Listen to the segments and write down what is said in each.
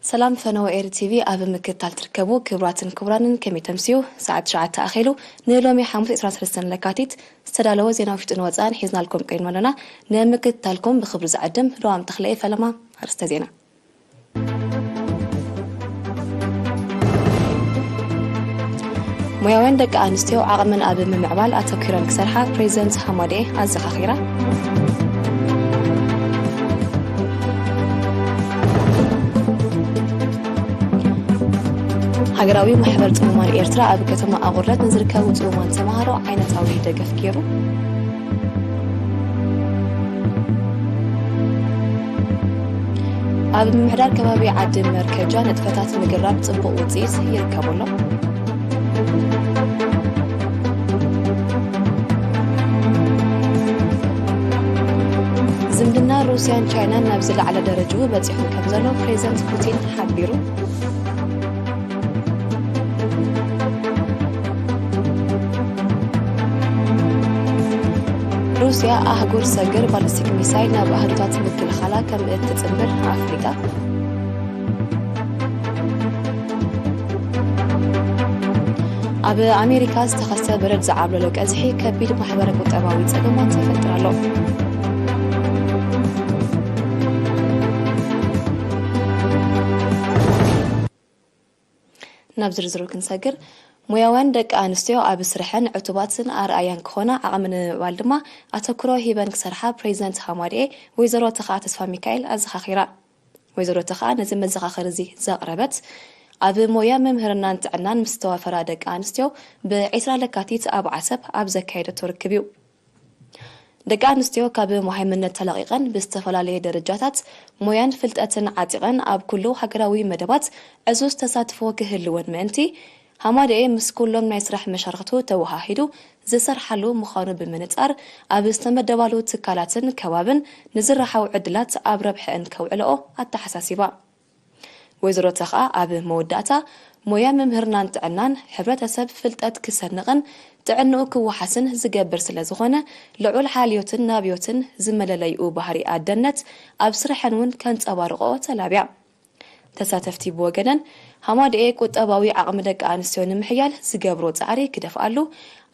ሰላም ፈነወ ኤሪ ቲቪ ኣብ ምክትታል ትርከቡ ክቡራትን ክቡራንን፣ ከመይ ተምስዩ? ሰዓት ትሽዓተ ኣኺሉ። ንሎሚ ሓሙስ ዕስራን ሰለስተን ለካቲት ዝተዳለወ ዜና ውሽጥን ወጻእን ሒዝናልኩም ቀሪብና ኣለና። ንምክትታልኩም ብኽብሪ ዝዕድም ልዋም ተኽለ እየ። ፈለማ ኣርእስተ ዜና። ሞያውያን ደቂ ኣንስትዮ ዓቕመን ኣብ ምምዕባል ኣተኲረን ክሰርሓ ፕሬዚደንት ሃማደኤ ኣዘኻኺራ። ሃገራዊ ማሕበር ጽሙማን ኤርትራ ኣብ ከተማ ኣቑርደት ንዝርከቡ ጽሙማን ተምሃሮ ዓይነታዊ ደገፍ ገይሩ። ኣብ ምምሕዳር ከባቢ ዓዲ መርከጃ ንጥፈታት ምግራብ ጽቡቕ ውጽኢት ይርከቡ ኣሎ። ዝምድና ሩስያን ቻይናን ናብ ዝለዓለ ደረጅኡ በጺሑ ከም ዘሎ ፕሬዚደንት ፑቲን ሓቢሩ። ሩስያ ኣህጉር ሰግር ባሊስቲክ ሚሳይል ናብ ኣህዱታት ምክልኻላ ከም እትጽንብር ኣፍሊጣ። ኣብ ኣሜሪካ ዝተኸስተ በረድ ዝዓብለሎ ቀዝሒ ከቢድ ማሕበረ ቁጠባዊ ጸገማት ይፈጥር ኣሎ። ናብ ዝርዝሩ ክንሰግር፣ ሞያውያን ደቂ ኣንስትዮ ኣብ ስርሐን ዕቱባትን ኣርኣያን ክኾና ዓቕሚ ንምምዕባል ድማ ኣተኩሮ ሂበን ክሰርሓ ፕሬዚደንት ሃማድኤ ወይዘሮ ተኽኣ ተስፋ ሚካኤል ኣዘኻኺራ። ወይዘሮ ተኽኣ ነዚ መዘኻኸሪ እዚ ዘቕረበት፣ ኣብ ሞያ መምህርናን ጥዕናን ምስ ዝተዋፈራ ደቂ ኣንስትዮ ብዒስራ ለካቲት ኣብ ዓሰብ ኣብ ዘካየደቶ ርክብ እዩ። ደቂ ኣንስትዮ ካብ መሃይምነት ተለቒቐን ብዝተፈላለየ ደረጃታት ሞያን ፍልጠትን ዓጢቐን ኣብ ኩሉ ሃገራዊ መደባት ዕዙዝ ተሳትፎ ክህልወን ምእንቲ፣ ሃማደኤ ምስ ኩሎም ናይ ስራሕ መሻርኽቱ ተወሃሂዱ ዝሰርሓሉ ምዃኑ ብምንጻር፣ ኣብ ዝተመደባሉ ትካላትን ከባብን ንዝረሓው ዕድላት ኣብ ረብሐአን ከውዕልኦ ኣተሓሳሲባ። ወይዘሮ ተኽኣ ኣብ መወዳእታ፣ ሞያ ምምህርናን ጥዕናን ሕብረተሰብ ፍልጠት ክሰንቕን ጥዕንኡ ክወሓስን ዝገብር ስለ ዝኾነ፣ ልዑል ሓልዮትን ናብዮትን ዝመለለይኡ ባህሪ ኣደነት ኣብ ስርሐን እውን ከንጸባርቕኦ ተላብያ። ተሳተፍቲ ብወገነን፣ ሃማደኤ ቁጠባዊ ዓቕሚ ደቂ ኣንስትዮ ንምሕያል ዝገብሮ ጻዕሪ ክደፍኣሉ፣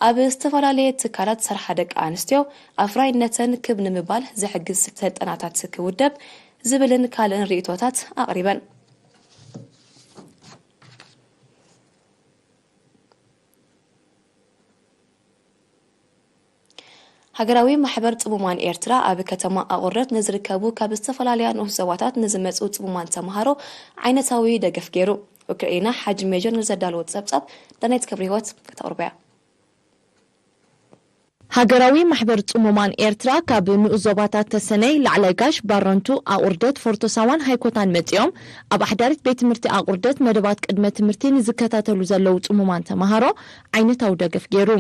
ኣብ ዝተፈላለየ ትካላት ዝሰርሓ ደቂ ኣንስትዮ ኣፍራይነተን ክብ ንምባል ዝሕግዝ ስልጠናታት ክውደብ ዝብልን ካልእን ርእይቶታት ኣቕሪበን። ሃገራዊ ማሕበር ጽሙማን ኤርትራ ኣብ ከተማ ኣቑርደት ንዝርከቡ ካብ ዝተፈላለያ ንኡስ ዞባታት ንዝመጹ ጽሙማን ተምሃሮ ዓይነታዊ ደገፍ ገይሩ። ኡክራይና ሓጂ ሜጀር ንዘዳለወ ጸብጻብ ዳናይት ክብሪ ህይወት ከተቕርቦ እያ። ሃገራዊ ማሕበር ጽሙማን ኤርትራ ካብ ንኡስ ዞባታት ተሰነይ፣ ላዕላይ ጋሽ፣ ባረንቱ፣ ኣቑርደት፣ ፎርቶ ሳዋን ሃይኮታን መጺኦም ኣብ ኣሕዳሪት ቤት ትምህርቲ ኣቑርደት መደባት ቅድመ ትምህርቲ ንዝከታተሉ ዘለዉ ጽሙማን ተምሃሮ ዓይነታዊ ደገፍ ገይሩ።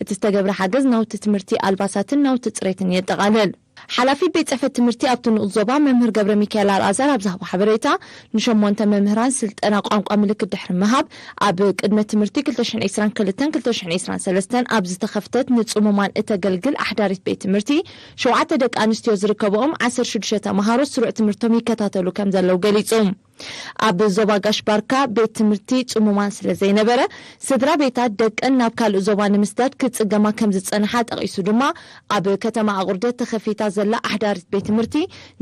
እቲ ዝተገብረ ሓገዝ ናውቲ ትምህርቲ፣ ኣልባሳትን ናውቲ ጽሬትን የጠቓልል። ሓላፊ ቤት ጽሕፈት ትምህርቲ ኣብቲ ንኡስ ዞባ መምህር ገብረ ሚካኤል ኣልኣዛር ኣብ ዝሃቦ ሓበሬታ፣ ንሸሞንተ መምህራን ስልጠና ቋንቋ ምልክት ድሕሪ ምሃብ፣ ኣብ ቅድመ ትምህርቲ ክልተ ሽሕን ዕስራን ክልተን ክልተ ሽሕን ዕስራን ሰለስተን ኣብ ዝተኸፍተት ንጽሙማን እተገልግል ኣሕዳሪት ቤት ትምህርቲ፣ ሸውዓተ ደቂ ኣንስትዮ ዝርከብኦም ዓሰርተ ሽዱሽተ ተምሃሮ ስሩዕ ትምህርቶም ይከታተሉ ከም ዘለዉ ገሊጹ። ኣብ ዞባ ጋሽ ባርካ ቤት ትምህርቲ ጽሙማን ስለ ዘይነበረ፣ ስድራ ቤታት ደቀን ናብ ካልእ ዞባ ንምስዳድ ክጽገማ ከም ዝጸንሓ ጠቒሱ ድማ፣ ኣብ ከተማ ኣቑርደት ተኸፊታ ዘላ ኣሕዳሪት ቤት ትምህርቲ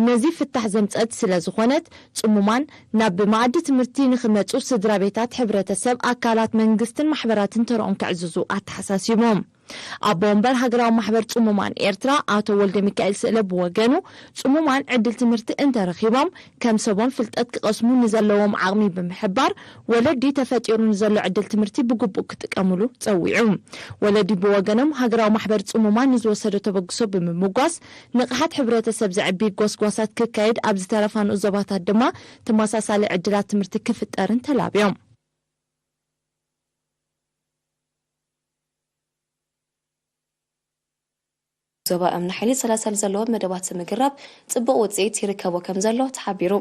ነዚ ፍታሕ ዘምጸት ስለ ዝኾነት፣ ጽሙማን ናብ መኣዲ ትምህርቲ ንኽመጹ ስድራ ቤታት፣ ሕብረተሰብ፣ ኣካላት መንግስትን ማሕበራትን ተረኦም ከዕዝዙ ኣተሓሳሲቦም። ኣቦ ወንበር ሃገራዊ ማሕበር ጽሙማን ኤርትራ ኣቶ ወልደ ሚካኤል ስእለ ብወገኑ፣ ጽሙማን ዕድል ትምህርቲ እንተረኺቦም ከም ሰቦም ፍልጠት ክቐስሙ ንዘለዎም ዓቕሚ ብምሕባር፣ ወለዲ ተፈጢሩ ንዘሎ ዕድል ትምህርቲ ብግቡእ ክጥቀሙሉ ጸዊዑ። ወለዲ ብወገኖም ሃገራዊ ማሕበር ጽሙማን ንዝወሰዶ ተበግሶ ብምምጓስ፣ ንቕሓት ሕብረተሰብ ዘዕቢ ጎስጓሳት ክካየድ፣ ኣብ ዝተረፋ ንኡስ ዞባታት ድማ ተመሳሳሊ ዕድላት ትምህርቲ ክፍጠርን ተላብዮም። ዞባ እምኒ ሓይሊ ሰላሳ ዘለዎ መደባት ምግራብ ጽቡቕ ውጽኢት ይርከቦ ከም ዘሎ ተሓቢሩ።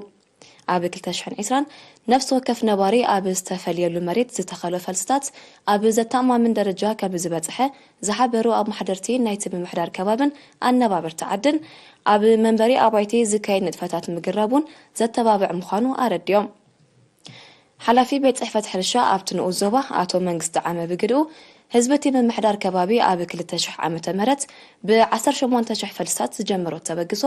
ኣብ ክልተ ሽሕን ዕስራን ነፍሲ ወከፍ ነባሪ ኣብ ዝተፈልየሉ መሬት ዝተኸሎ ፈልስታት ኣብ ዘተኣማምን ደረጃ ከም ዝበጽሐ ዝሓበሩ ኣመሓደርቲ ናይቲ ምምሕዳር ከባብን ኣነባበርቲ ዓድን፣ ኣብ መንበሪ ኣባይቲ ዝካየድ ንጥፈታት ምግራብ እውን ዘተባብዕ ምዃኑ ኣረዲኦም። ሓላፊ ቤት ጽሕፈት ሕርሻ ኣብቲ ንኡስ ዞባ ኣቶ መንግስቲ ዓመ ብግድኡ፣ ህዝቢ እቲ ምምሕዳር ከባቢ ኣብ ክልተ ሽሕ ዓመተ ምህረት ብ ዓሰርተ ሸሞንተ ሽሕ ፈልስታት ዝጀመሮ ተበግሶ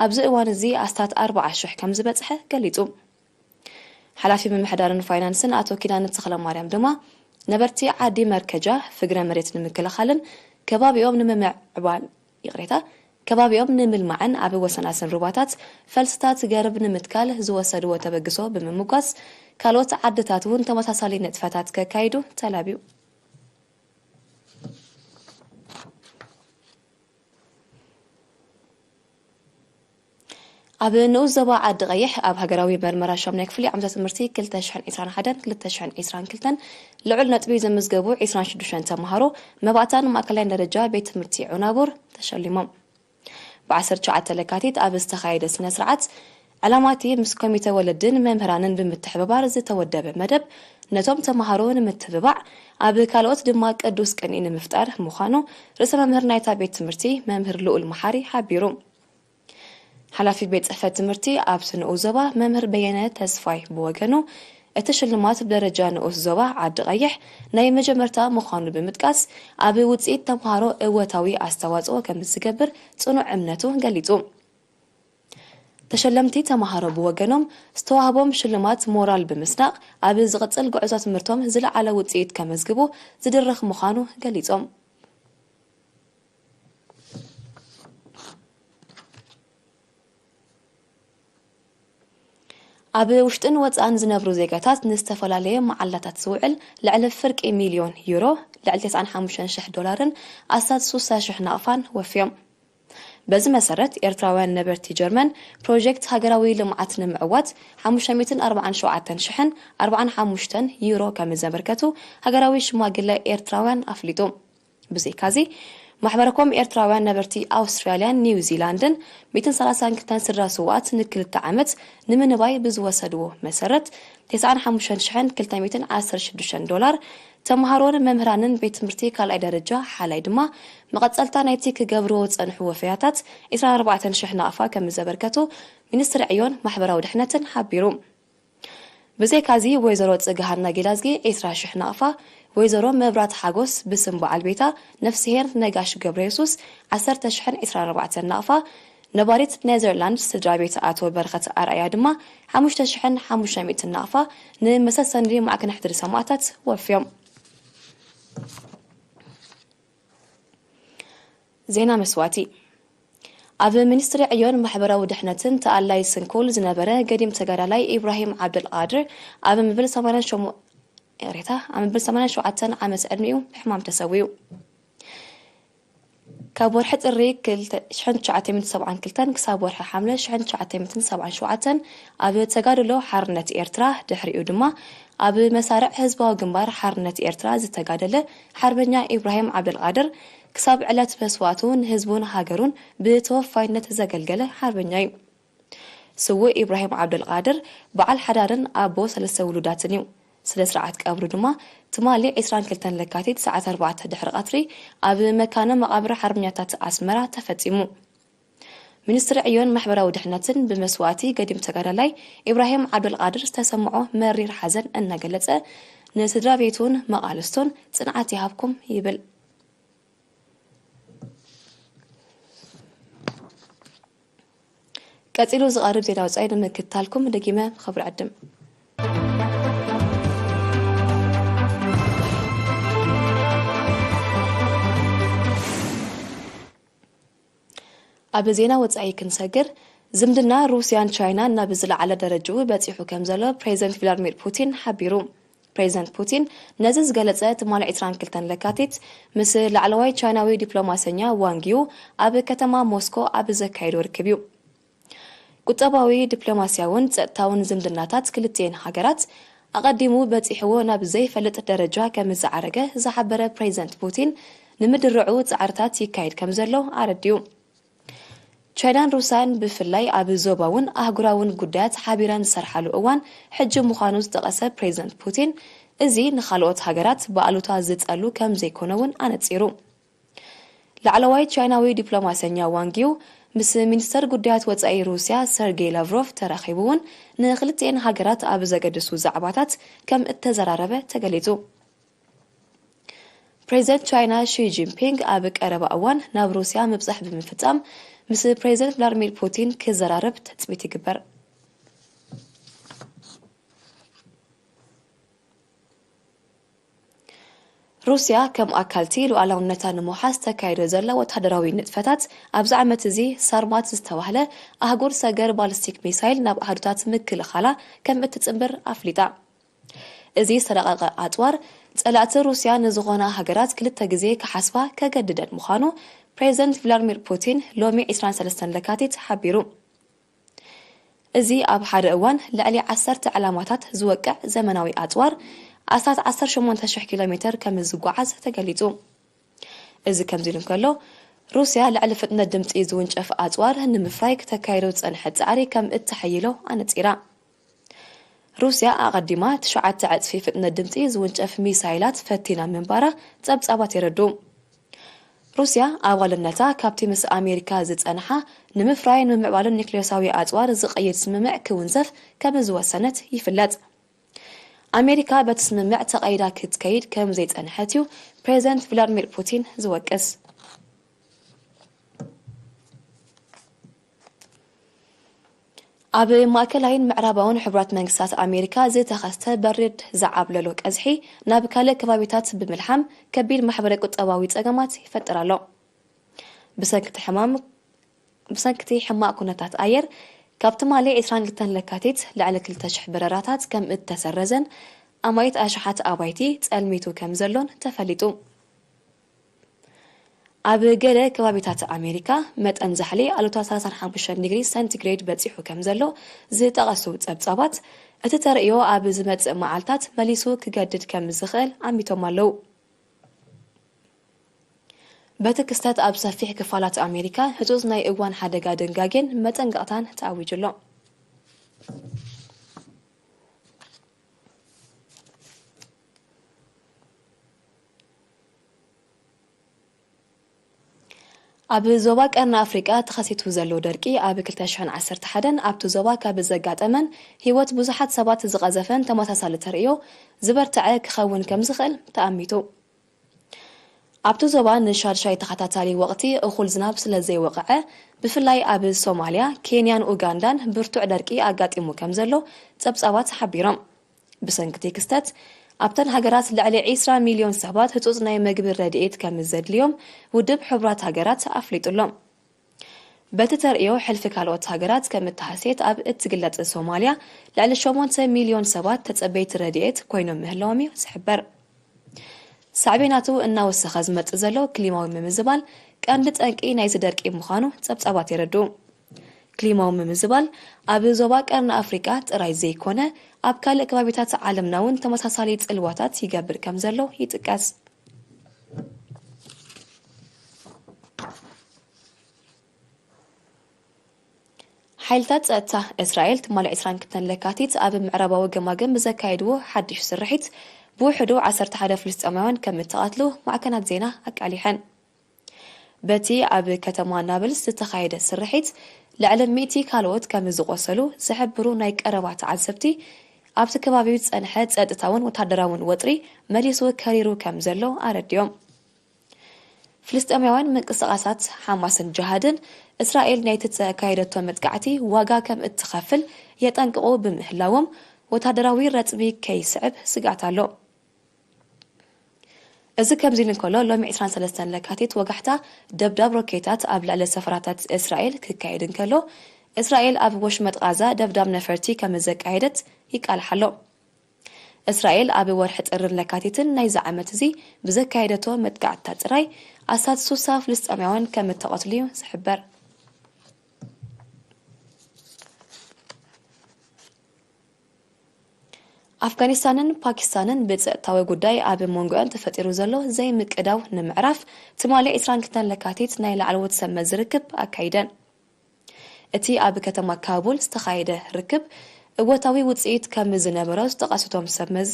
ኣብዚ እዋን እዚ ኣስታት ኣርብዓ ሽሕ ከም ዝበጽሐ ገሊጹ። ሓላፊ ምምሕዳርን ፋይናንስን ኣቶ ኪዳነ ተኽለማርያም ድማ፣ ነበርቲ ዓዲ መርከጃ ፍግረ መሬት ንምክልኻልን ከባቢኦም ንምምዕባል፣ ይቕሬታ፣ ከባቢኦም ንምልማዕን ኣብ ወሰናስን ሩባታት ፈልስታት ገርብ ንምትካል ዝወሰድዎ ተበግሶ ብምምጓስ፣ ካልኦት ዓድታት እውን ተመሳሳሊ ንጥፈታት ከካይዱ ተላብዩ። ኣብ ንኡስ ዞባ ዓዲ ቀይሕ ኣብ ሃገራዊ መርመራ ሻሙናይ ክፍሊ ዓመተ ትምህርቲ ክልተ ሽሕን ዕስራን ሓደን ክልተ ሽሕን ዕስራን ክልተን ልዑል ነጥቢ ዘመዝገቡ ዕስራን ሽዱሽተን ተምሃሮ መባእታን ማእከላይን ደረጃ ቤት ትምህርቲ ዑናቡር ተሸሊሞም። ብ ዓሰርተ ትሽዓተ ለካቲት ኣብ ዝተኻየደ ስነ ስርዓት፣ ዕላማ እቲ ምስ ኮሚተ ወለድን መምህራንን ብምትሕብባር ዝተወደበ መደብ ነቶም ተምሃሮ ንምትብባዕ፣ ኣብ ካልኦት ድማ ቅዱስ ቅንኢ ንምፍጣር ምዃኑ ርእሰ መምህር ናይታ ቤት ትምህርቲ መምህር ልኡል መሓሪ ሓቢሩ። ሓላፊ ቤት ጽሕፈት ትምህርቲ ኣብቲ ንኡስ ዞባ መምህር በየነ ተስፋይ ብወገኑ፣ እቲ ሽልማት ብደረጃ ንኡስ ዞባ ዓዲ ቀይሕ ናይ መጀመርታ ምዃኑ ብምጥቃስ፣ ኣብ ውጽኢት ተምሃሮ እወታዊ ኣስተዋጽኦ ከም ዝገብር ጽኑዕ እምነቱ ገሊጹ። ተሸለምቲ ተምሃሮ ብወገኖም፣ ዝተዋህቦም ሽልማት ሞራል ብምስናቕ፣ ኣብ ዝቕጽል ጉዕዞ ትምህርቶም ዝለዓለ ውጽኢት ከመዝግቡ ዝድርኽ ምዃኑ ገሊጾም። ኣብ ውሽጥን ወጻእን ዝነብሩ ዜጋታት ንዝተፈላለየ መዓላታት ዝውዕል ልዕሊ ፍርቂ ሚልዮን ዩሮ፣ ልዕሊ ተስዓን ሓሙሽተን ሽሕ ዶላርን ኣስታት ሱሳ ሽሕ ናቕፋን ወፍዮም። በዚ መሰረት፣ ኤርትራውያን ነበርቲ ጀርመን ፕሮጀክት ሃገራዊ ልምዓት ንምዕዋት ሓሙሽተ ሚእትን ኣርባዓን ሸውዓተን ሽሕን ኣርባዓን ሓሙሽተን ዩሮ ከም ዘበርከቱ ሃገራዊ ሽማግለ ኤርትራውያን ኣፍሊጡ። ብዘይካዚ፣ ማሕበረኮም ኤርትራውያን ነበርቲ ኣውስትራልያን ኒውዚላንድን ሚእትን ሰላሳን ክልተን ስድራ ስውኣት ንክልተ ዓመት ንምንባይ ብዝወሰድዎ መሰረት፣ ተስዓን ሓሙሽተን ሽሕን ክልተ ሚእትን ዓሰርተ ሽዱሽተን ዶላር፣ ተምሃሮን መምህራንን ቤት ትምህርቲ ካልኣይ ደረጃ ሓላይ ድማ መቐጸልታ ናይቲ ክገብርዎ ዝጸንሑ ወፈያታት ዕስራን ኣርባዕተን ሽሕ ናቕፋ ከም ዘበርከቱ ሚኒስትሪ ዕዮን ማሕበራዊ ድሕነትን ሓቢሩ። ብዘይካዚ፣ ወይዘሮ ጽግሃና ጊላዝጊ ዕስራ ሽሕ ናቕፋ፣ ወይዘሮ መብራት ሓጎስ ብስም በዓል ቤታ ነፍስሄር ነጋሽ ገብረየሱስ ዓሰርተ ሽሕን ዕስራን ኣርባዕተን ናቕፋ፣ ነባሪት ኔዘርላንድ ስድራ ቤት ኣቶ በረኸት ኣርኣያ ድማ ሓሙሽተ ሽሕን ሓሙሽተ ሚእትን ናቕፋ ንመሰሰኒ ማዕከን ሕድሪ ሰማእታት ወፍዮም። ዜና መስዋእቲ። ኣብ ሚኒስትሪ ዕዮን ማሕበራዊ ድሕነትን ተኣላይ ስንኩል ዝነበረ ገዲም ተጋዳላይ ኢብራሂም ዓብደልቃድር ኣብ መበል ሰማንያን ሸሞንተን፣ ይቕሬታ፣ ኣብ መበል ሰማንያን ሸውዓተን ዓመት ዕድሚኡ ብሕማም ተሰዊኡ። ካብ ወርሒ ጥሪ ክልተ ሽሕን ትሽዓተ ሚእትን ሰብዓን ክልተን ክሳብ ወርሒ ሓምለ ሽሕን ትሽዓተ ሚእትን ሰብዓን ሸውዓተን ኣብ ተጋድሎ ሓርነት ኤርትራ፣ ድሕሪኡ ድማ ኣብ መሳርዕ ህዝባዊ ግንባር ሓርነት ኤርትራ ዝተጋደለ ሓርበኛ ኢብራሂም ዓብደልቃድር፣ ክሳብ ዕለት መስዋእቱ ንህዝቡን ሃገሩን ብተወፋይነት ዘገልገለ ሓርበኛ እዩ። ስዉእ ኢብራሂም ዓብደልቃድር በዓል ሓዳርን ኣቦ ሰለስተ ውሉዳትን እዩ። ስነ ስርዓት ቀብሩ ድማ ትማሊ ዕስራን ክልተን ለካቲት ሰዓት ኣርባዕተ ድሕሪ ቀትሪ ኣብ መካነ መቓብር ሓርበኛታት ኣስመራ ተፈጺሙ። ሚኒስትሪ ዕዮን ማሕበራዊ ድሕነትን ብመስዋእቲ ገዲም ተጋዳላይ ኢብራሂም ዓብደልቃድር ዝተሰምዖ መሪር ሓዘን እናገለጸ፣ ንስድራ ቤቱን መቓልስቱን ጽንዓት ይሃብኩም ይብል። ቀጺሉ ዝቐርብ ዜና ወጻኢ ንምክትታልኩም ደጊመ ክብሪ ዕድም። ኣብ ዜና ወጻኢ ክንሰግር፣ ዝምድና ሩስያን ቻይናን ናብ ዝለዓለ ደረጃኡ በጺሑ ከም ዘሎ ፕሬዚደንት ቭላድሚር ፑቲን ሓቢሩ። ፕሬዚደንት ፑቲን ነዚ ዝገለጸ ትማሊ ዕስራን ክልተን ለካቲት ምስ ላዕለዋይ ቻይናዊ ዲፕሎማሰኛ ዋንግ ዩ ኣብ ከተማ ሞስኮ ኣብ ዘካየዶ ርክብ እዩ። ቁጠባዊ፣ ዲፕሎማስያውን ጸጥታውን ዝምድናታት ክልቲኤን ሃገራት ኣቐዲሙ በጺሕዎ ናብ ዘይፈልጥ ደረጃ ከም ዝዓረገ ዝሓበረ ፕሬዚደንት ፑቲን፣ ንምድርዑ ጻዕርታት ይካየድ ከም ዘሎ ኣረዲኡ። ቻይናን ሩስያን ብፍላይ ኣብ ዞባውን ኣህጉራውን ጉዳያት ሓቢረን ዝሰርሓሉ እዋን ሕጂ ምዃኑ ዝጠቐሰ ፕሬዚደንት ፑቲን፣ እዚ ንኻልኦት ሃገራት ብኣሉታ ዝጸሉ ከም ዘይኮነ እውን ኣነጺሩ። ላዕለዋይ ቻይናዊ ዲፕሎማሰኛ ዋንግ ዩ ምስ ሚኒስተር ጉዳያት ወጻኢ ሩስያ ሰርጌይ ላቭሮቭ ተራኺቡ እውን ንክልቲኤን ሃገራት ኣብ ዘገድሱ ዛዕባታት ከም እተዘራረበ ተገሊጹ። ፕሬዚደንት ቻይና ሺ ጂንፒንግ ኣብ ቀረባ እዋን ናብ ሩስያ ምብጻሕ ብምፍጻም ምስ ፕሬዚደንት ቭላድሚር ፑቲን ክዘራረብ ትጽቢት ይግበር። ሩስያ ከም ኣካልቲ ሉዓላውነታ ንምውሓስ ተካይዶ ዘላ ወተሃደራዊ ንጥፈታት ኣብዚ ዓመት እዚ ሳርማት ዝተባህለ ኣህጉር ሰገር ባሊስቲክ ሚሳይል ናብ ኣሃዱታት ምክልኻላ ከም እትጽንብር ኣፍሊጣ። እዚ ዝተረቐቐ ኣጽዋር ጸላእቲ ሩስያ ንዝኾና ሃገራት ክልተ ግዜ ክሓስባ ከገድደን ምዃኑ ፕሬዚደንት ቭላድሚር ፑቲን ሎሚ ዕስራን ሰለስተን ለካቲት ሓቢሩ። እዚ ኣብ ሓደ እዋን ልዕሊ ዓሰርተ ዕላማታት ዝወቅዕ ዘመናዊ ኣጽዋር ኣስታት ዓሰርተ ሸሞንተ ሽሕ ኪሎ ሜተር ከም ዝጓዓዝ ተገሊጹ። እዚ ከምዚ ኢሉ እንከሎ፣ ሩስያ ልዕሊ ፍጥነት ድምጺ ዝውንጨፍ ኣጽዋር ንምፍራይ ክተካይዶ ዝጸንሐት ጻዕሪ ከም እተሐይሎ ኣነጺራ። ሩስያ ኣቐዲማ ትሽዓተ ዕጽፊ ፍጥነት ድምጺ ዝውንጨፍ ሚሳይላት ፈቲና ምንባራ ጸብጻባት የረድኡ። ሩስያ ኣባልነታ ካብቲ ምስ ኣሜሪካ ዝጸንሓ ንምፍራይን ምምዕባልን ኒክሌሳዊ ኣጽዋር ዝቐይድ ስምምዕ ክውንዘፍ ከም ዝወሰነት ይፍለጥ። ኣሜሪካ በቲ ስምምዕ ተቐይዳ ክትከይድ ከም ዘይጸንሐት እዩ ፕሬዚደንት ቭላድሚር ፑቲን ዝወቅስ። ኣብ ማእከላይን ምዕራባውን ሕቡራት መንግስታት ኣሜሪካ ዝተኸስተ በሪድ ዝዓብለሎ ቀዝሒ ናብ ካልእ ከባቢታት ብምልሓም ከቢድ ማሕበረ ቁጠባዊ ጸገማት ይፈጥር ኣሎ። ብሰንክቲ ሕማም ብሰንክቲ ሕማቕ ኩነታት ኣየር ካብ ትማሊ ዕስራን ክልተን ለካቲት ልዕሊ ክልተ ሽሕ በረራታት ከም እተሰረዘን ኣማኢት ኣሽሓት ኣባይቲ ጸልሚቱ ከም ዘሎን ተፈሊጡ። ኣብ ገለ ከባቢታት ኣሜሪካ መጠን ዛሕሊ ኣሉታ ሰላሳን ሓሙሽተን ዲግሪ ሰንቲግሬድ በጺሑ ከም ዘሎ ዝጠቐሱ ጸብጻባት፣ እቲ ተርእዮ ኣብ ዝመጽእ መዓልታት መሊሱ ክገድድ ከም ዝኽእል ኣሚቶም ኣለዉ። በቲ ክስተት ኣብ ሰፊሕ ክፋላት ኣሜሪካ ህጹጽ ናይ እዋን ሓደጋ ድንጋጌን መጠንቀቕታን ተኣዊጁ ኣሎ። ኣብ ዞባ ቀርኒ ኣፍሪቃ ተኸሲቱ ዘሎ ደርቂ ኣብ ክልተ ሽሕን ዓሰርተ ሓደን ኣብቲ ዞባ ካብ ዘጋጠመን ህይወት ብዙሓት ሰባት ዝቐዘፈን ተመሳሳሊ ተርእዮ ዝበርትዐ ክኸውን ከም ዝኽእል ተኣሚቱ። ኣብቲ ዞባ ንሻድሻይ ተኸታታሊ ወቕቲ እኹል ዝናብ ስለ ዘይወቕዐ፣ ብፍላይ ኣብ ሶማልያ፣ ኬንያን ኡጋንዳን ብርቱዕ ደርቂ ኣጋጢሙ ከም ዘሎ ጸብጻባት ሓቢሮም። ብሰንኪ እቲ ክስተት፣ ኣብተን ሃገራት ልዕሊ ዕስራ ሚልዮን ሰባት ህጹጽ ናይ መግቢ ረድኤት ከም ዘድልዮም ውድብ ሕቡራት ሃገራት ኣፍሊጡ ኣሎ። በቲ ተርእዮ፣ ሕልፊ ካልኦት ሃገራት ከም እተሃስየት ኣብ እትግለጽ ሶማልያ፣ ልዕሊ ሸሞንተ ሚልዮን ሰባት ተጸበይቲ ረድኤት ኮይኖም ምህላዎም እዩ ዝሕበር። ሳዕቤናቱ እናወሰኸ ዝመጽእ ዘሎ ክሊማዊ ምምዝባል ቀንዲ ጠንቂ ናይዚ ደርቂ ምዃኑ ጸብጻባት የረድኡ። ክሊማዊ ምምዝባል ኣብ ዞባ ቀርኒ ኣፍሪቃ ጥራይ ዘይኮነ፣ ኣብ ካልእ ከባቢታት ዓለምና እውን ተመሳሳሊ ጽልዋታት ይገብር ከም ዘሎ ይጥቀስ። ሓይልታት ጸጥታ እስራኤል ትማሊ ዕስራን ክልተን ለካቲት ኣብ ምዕራባዊ ገማግም ብዘካየድዎ ሓድሽ ስርሒት፣ ብውሕዱ ዓሰርተ ሓደ ፍልስጤማውያን ከም እተቐትሉ ማዕከናት ዜና ኣቃሊሐን። በቲ ኣብ ከተማ ናብልስ ዝተኻየደ ስርሒት፣ ልዕሊ ሚእቲ ካልኦት ከም ዝቖሰሉ ዝሕብሩ ናይ ቀረባ ተዓዘብቲ፣ ኣብቲ ከባቢ ዝጸንሐ ጸጥታውን ወታደራውን ወጥሪ መሊሱ ከሪሩ ከም ዘሎ ኣረዲኦም። ፍልስጤማውያን ምንቅስቓሳት ሓማስን ጅሃድን፣ እስራኤል ናይቲ ዝተካየደቶ መጥቃዕቲ ዋጋ ከም እትኸፍል የጠንቅቑ ብምህላዎም፣ ወታደራዊ ረጽሚ ከይስዕብ ስግኣት ኣሎ። እዚ ከምዚ ኢሉ እንከሎ፣ ሎሚ ዕስራን ሰለስተን ለካቲት ወጋሕታ ደብዳብ ሮኬታት ኣብ ልዕሊ ሰፈራታት እስራኤል ክካየድ እንከሎ፣ እስራኤል ኣብ ወሽመጥ ቓዛ ደብዳብ ነፈርቲ ከም ዘካየደት ይቃልሕ ኣሎ። እስራኤል ኣብ ወርሒ ጥርን ለካቲትን ናይዚ ዓመት እዚ ብዘካየደቶ መጥቃዕትታት ጥራይ ኣስታት ሱሳ ፍልስጤማውያን ከም እተቐትሉ እዩ ዝሕበር። ኣፍጋኒስታንን ፓኪስታንን ብጸጥታዊ ጉዳይ ኣብ መንጎኣን ተፈጢሩ ዘሎ ዘይምቅዳው ንምዕራፍ፣ ትማሊ ዕስራን ክልተን ለካቲት ናይ ላዕለዎት ሰብ መዚ ርክብ ኣካይደን። እቲ ኣብ ከተማ ካቡል ዝተኻየደ ርክብ እወታዊ ውጽኢት ከም ዝነበሮ ዝጠቐሱ እቶም ሰብ መዚ፣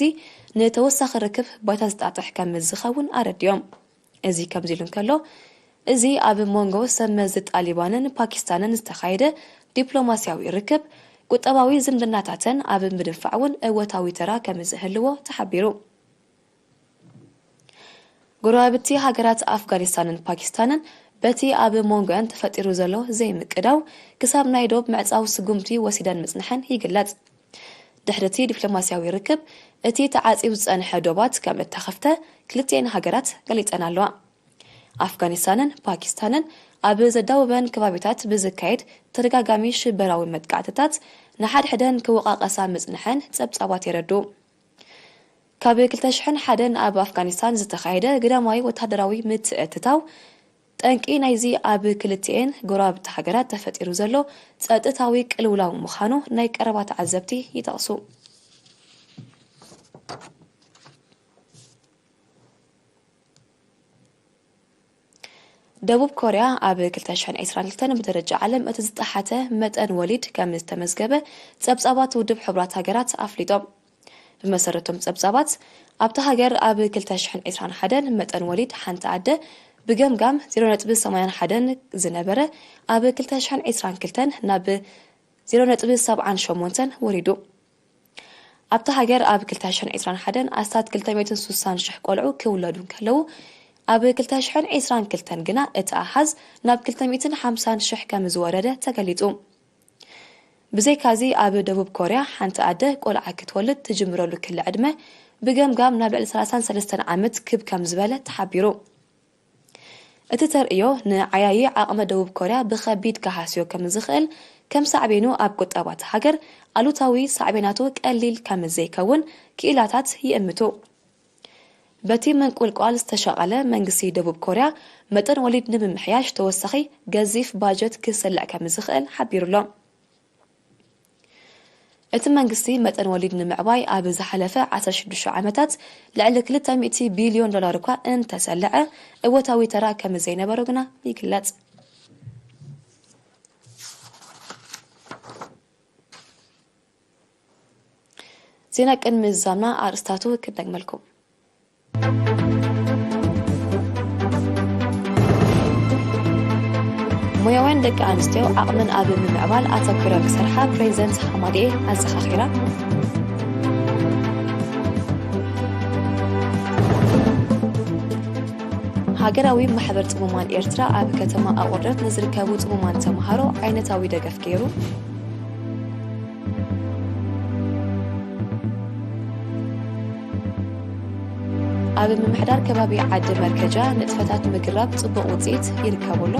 ንተወሳኺ ርክብ ባይታ ዝጣጥሕ ከም ዝኸውን ኣረዲኦም። እዚ ከምዚ ኢሉ እንከሎ፣ እዚ ኣብ መንጎ ሰብ መዚ ጣሊባንን ፓኪስታንን ዝተኻየደ ዲፕሎማስያዊ ርክብ፣ ቁጠባዊ ዝምድናታተን ኣብ ምድንፋዕ እውን እወታዊ ተራ ከም ዝህልዎ ተሓቢሩ። ጎረባብቲ ሃገራት ኣፍጋኒስታንን ፓኪስታንን በቲ ኣብ መንጎኣን ተፈጢሩ ዘሎ ዘይምቅዳው፣ ክሳብ ናይ ዶብ ምዕጻው ስጉምቲ ወሲደን ምጽንሐን ይግለጽ። ድሕሪ እቲ ዲፕሎማስያዊ ርክብ፣ እቲ ተዓጺው ዝጸንሐ ዶባት ከም እተኸፍተ ክልቲኤን ሃገራት ገሊጸን ኣለዋ። ኣፍጋኒስታንን ፓኪስታንን ኣብ ዘዳወበን ከባቢታት ብዝካየድ ተደጋጋሚ ሽበራዊ መጥቃዕትታት፣ ንሓድሕደን ክወቃቀሳ ምጽንሐን ጸብጻባት የረድኡ። ካብ ክልተ ሽሕን ሓደን ኣብ ኣፍጋኒስታን ዝተኻየደ ግዳማዊ ወተሃደራዊ ምትእትታው፣ ጠንቂ ናይዚ ኣብ ክልቲኤን ጎረባብቲ ሃገራት ተፈጢሩ ዘሎ ጸጥታዊ ቅልውላው ምዃኑ ናይ ቀረባ ተዓዘብቲ ይጠቕሱ። ደቡብ ኮርያ ኣብ ክልተ ሽሕን ዕስራን ክልተን ብደረጃ ዓለም እቲ ዝተሓተ መጠን ወሊድ ከም ዝተመዝገበ ጸብጻባት ውድብ ሕቡራት ሃገራት ኣፍሊጦም። ብመሰረቶም ጸብጻባት፣ ኣብታ ሃገር ኣብ ክልተ ሽሕን ዕስራን ሓደን መጠን ወሊድ ሓንቲ ኣደ ብገምጋም ዜሮ ነጥቢ ሰማንያን ሓደን ዝነበረ፣ ኣብ ክልተ ሽሕን ዕስራን ክልተን ናብ ዜሮ ነጥቢ ሰብዓን ሸሞንተን ወሪዱ። ኣብታ ሃገር ኣብ ክልተ ሽሕን ዕስራን ሓደን ኣስታት ክልተ ሚእትን ስሳን ሽሕ ቆልዑ ክውለዱ እንከለዉ፣ ኣብ ክልተ ሽሕን ዕስራን ክልተን ግና እቲ ኣሃዝ ናብ ክልተ ሚእትን ሓምሳን ሽሕ ከም ዝወረደ ተገሊጹ። ብዘይካዚ፣ ኣብ ደቡብ ኮርያ ሓንቲ ኣደ ቆልዓ ክትወልድ ትጅምረሉ ክሊ ዕድመ ብገምጋም ናብ ልዕሊ ሰላሳን ሰለስተን ዓመት ክብ ከም ዝበለ ተሓቢሩ። እቲ ተርእዮ ንዓያዪ ዓቕመ ደቡብ ኮርያ ብኸቢድ ክሃስዮ ከም ዝኽእል፣ ከም ሳዕቤኑ ኣብ ቁጠባ እታ ሃገር ኣሉታዊ ሳዕቤናቱ ቀሊል ከም ዘይከውን ክኢላታት ይእምቱ። በቲ ምንቁልቋል ዝተሸቐለ መንግስቲ ደቡብ ኮርያ፣ መጠን ወሊድ ንምምሕያሽ ተወሳኺ ገዚፍ ባጀት ክስልዕ ከም ዝኽእል ሓቢሩ ኣሎ። እቲ መንግስቲ መጠን ወሊድ ንምዕባይ ኣብ ዝሓለፈ ዓሰርተ ሽዱሽተ ዓመታት ልዕሊ ክልተ ሚእቲ ቢልዮን ዶላር እኳ እንተሰልዐ፣ እወታዊ ተራ ከም ዘይነበሮ ግና ይግለጽ። ዜና ቅድሚ ምዝዛምና ኣርእስታቱ ክደግመልኩም። ሞያውያን ደቂ ኣንስትዮ ዓቕመን ኣብ ምምዕባል ኣተኲረን ክሰርሓ ፕሬዚደንት ሃማድኤ ኣዘኻኺራ። ሃገራዊ ማሕበር ጽሙማን ኤርትራ ኣብ ከተማ ኣቑርደት ንዝርከቡ ጽሙማን ተምሃሮ ዓይነታዊ ደገፍ ገይሩ። ኣብ ምምሕዳር ከባቢ ዓዲ መርከጃ ንጥፈታት ምግራብ ጽቡቕ ውጽኢት ይርከቡ ኣሎ።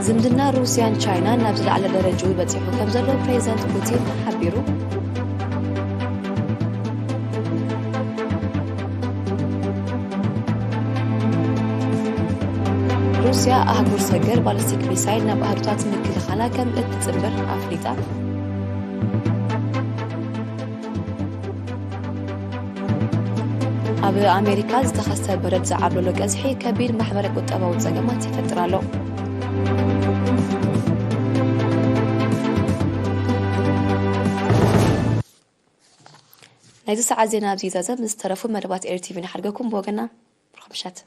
ዝምድና ሩስያን ቻይናን ናብ ዝለዓለ ደረጃኡ በጺሑ ከም ዘሎ ፕሬዚደንት ፑቲን ሓቢሩ። ሩስያ ኣህጉር ሰገር ባሊስቲክ ሚሳይል ናብ ኣህዱታት ምክልኻላ ከም እትጽንበር ኣፍሊጣ። ኣብ ኣሜሪካ ዝተኸስተ በረድ ዝዓብለሎ ቀዝሒ ከቢድ ማሕበረ ቁጠባዊ ጸገማት ይፈጥር ኣሎ። ናይዚ ሰዓት ዜና ኣብዚ ይዛዘም። ዝተረፉ መደባት ኤር ቲቪ ንሓድገኩም ብወገና ብሩኽ ምሸት።